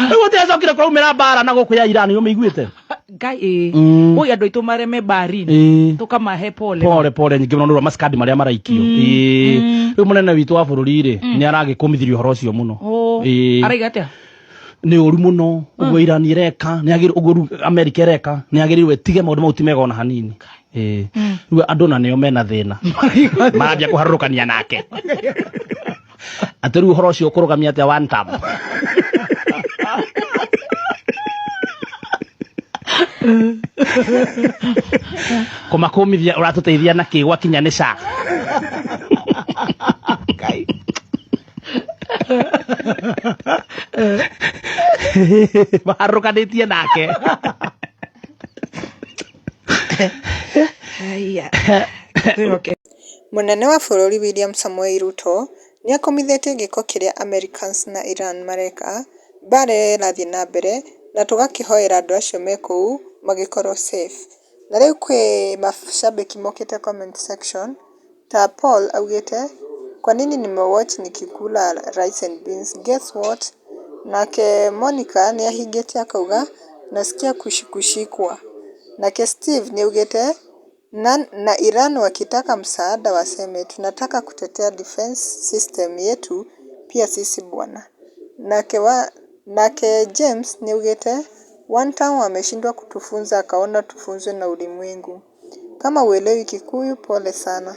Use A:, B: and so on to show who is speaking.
A: Rĩu gũtiracokire kũraumĩra mbara na gũkũ ya Iran ũmĩiguĩte?
B: Ngai ĩ. Oi andũ aitũ mareme mbari-inĩ. Tũkamahe pole.
A: Pole pole nyingĩ mũno nĩ ũndũ wa maskadi marĩa maraikio. Ĩĩ. Rĩu mũnene witũ wa bũrũri rĩ nĩ aragĩkũmithirie ũhoro ũcio mũno.
B: Oh,
A: Ĩĩ.
B: Araiga atĩa?
A: Nĩ ũru mũno ũguo Iran ĩreka, nĩ agĩrĩirwo ũguo rĩu America ĩreka, nĩ agĩrĩirwo ĩtige maũndũ mau ti mega ona hanini. Ĩĩ. Rĩu andũ na nĩo mena thĩna. Marambia kũharũrũkania nake. Atĩ rĩu ũhoro ũcio ũkũrũgamia atĩa one term? Kũmakũmithia ũratũteithia na kĩ gwakinya nĩ ca?
B: Ngai.
A: Maharũrũkanĩtie nake.
B: Haya. Twĩhoke.
C: Mũnene wa bũrũri William Samoei Ruto nĩakũmithĩtie gĩko kĩrĩa Americans na Iran mareka, mbara ĩrĩa ĩrathiĩ na mbere na tũgakĩhoera andũ acio me kũu magĩkorwo safe. Na rĩu kwĩ macambĩki mokĩte comment section ta Paul augĩte kwa nini nimewatch nikikula rice and beans guess what? Nake Monica nĩahingĩte akauga nasikia kushikwa. Nake Steve nĩaugĩte Na Iran wakitaka msaada waseme tunataka kutetea defence system yetu pia sisi bwana. Nake James nĩaugĩte one term wameshindwa kutufunza akaona tufunzwe na ulimwengu. Kama huelewi Kikuyu pole sana.